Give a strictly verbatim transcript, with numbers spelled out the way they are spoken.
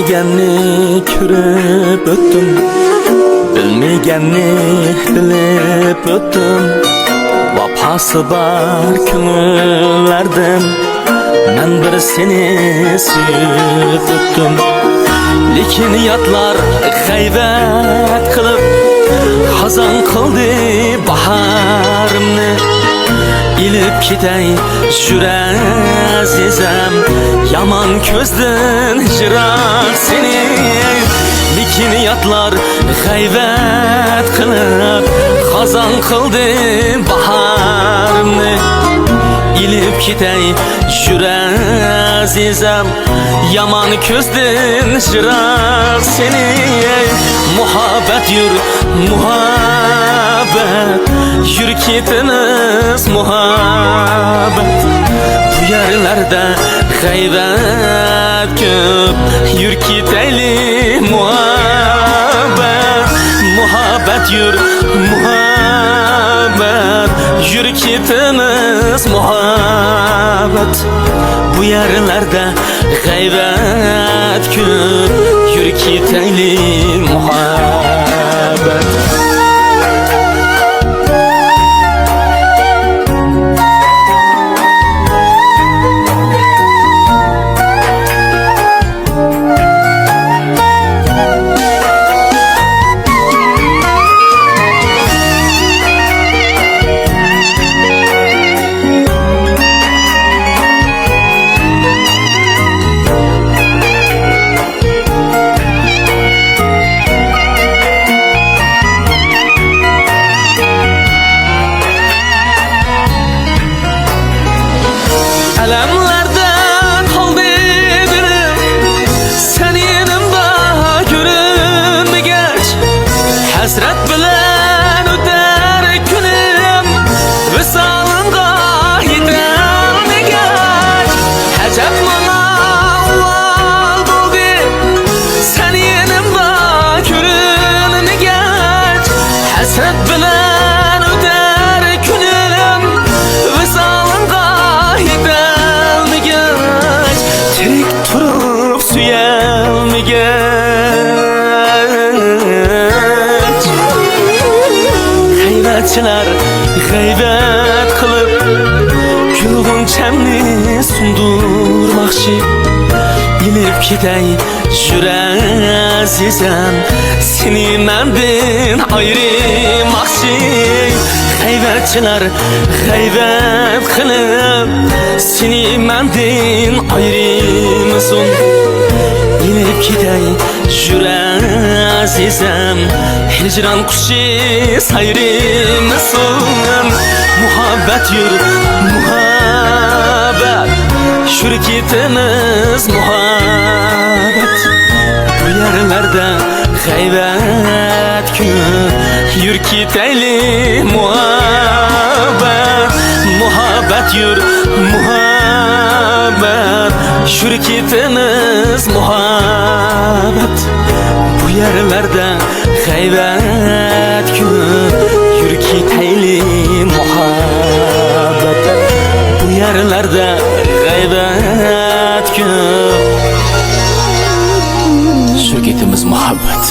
بىلگەننى كۆرۈپ ئۆتتۈم، بىلمىگەننى بىلىپ ئۆتتۈم. ۋاپاسى بار كۆڭۈللەردىن مەن بىر سېنى سۆيۈپ ئۆتتۈم. لېكىن ياتلار غەيۋەت قىلىپ، خازان قىلدى باھارىمنى. ئېلىپ كېتەي يۈر ئەزىزەم، يامان كۆزدىن يىراق سېنى. لېكىن ياتلار غەيۋەت قىلىپ، خازان قىلدى باھارىمنى. ئېلىپ كېتەي يۈر ئەزىزەم، يامان كۆزدىن يىراق سېنى. مۇھەببەت يۈر، مۇھەببەت، يۈر كېتىمىز مۇھەببەت. بۇ يەرلەردە غەيۋەت كۆپ، يۈر كېتەيلى مۇھەببەت. مۇھەببەت يۈر، مۇھەببەت، يۈر كېتىمىز مۇھەببەت. بۇ يەرلەردە غەيۋەت كۆپ، يۈر كېتەيلى مۇھەببەت. ئەلەملەردە قالدى دىلىم، سەن يېنىمدا كۆرۈنمىگەچ. ھەسرەت بىلەن ئۆتەر كۈنۈم، ۋىسالىڭغا يېتەلمىگەچ. ئەجەب ماڭا ئاۋۋال بولدى، سەن يېنىمدا كۆرۈنمىگەچ. ھەسرەت بىلەن ئۆتەر كۈنۈم، ۋىسالىڭغا يېتەلمىگەچ. تىرىك تۇرۇپ سۆيەلمىگەچ. غەيۋەتچىلەر غەيۋەت قىلىپ، كۈلگۈنچەمنى سۇندۇرماقچى. ئېلىپ كېتەي يۈر ئەزىزەم، سېنى مەندىن ئايرىماقچى. غەيۋەتچىلەر غەيۋەت قىلىپ، سېنى مەندىن ئايرىمىسۇن. ئېلىپ كېتەي يۈر ئەزىزەم، ھىجران قۇشى سايرىمىسۇن. مۇھەببەت يۈر، مۇھەببەت، يۈر كېتىمىز مۇھەببەت. بۇ يەرلەردە غەيۋەت كۆپ، يۈر كېتەيلى مۇھەببەت. مۇھەببەت يۈر، مۇھەببەت، يۈر كېتىمىز مۇھەببەت. بۇ يەرلەردە غەيۋەت كۆپ، يۈر كېتەيلى مۇھەببەت. بۇ يەرلەردە غەيۋەت كۆپ، يۈر كېتىمىز مۇھەببەت.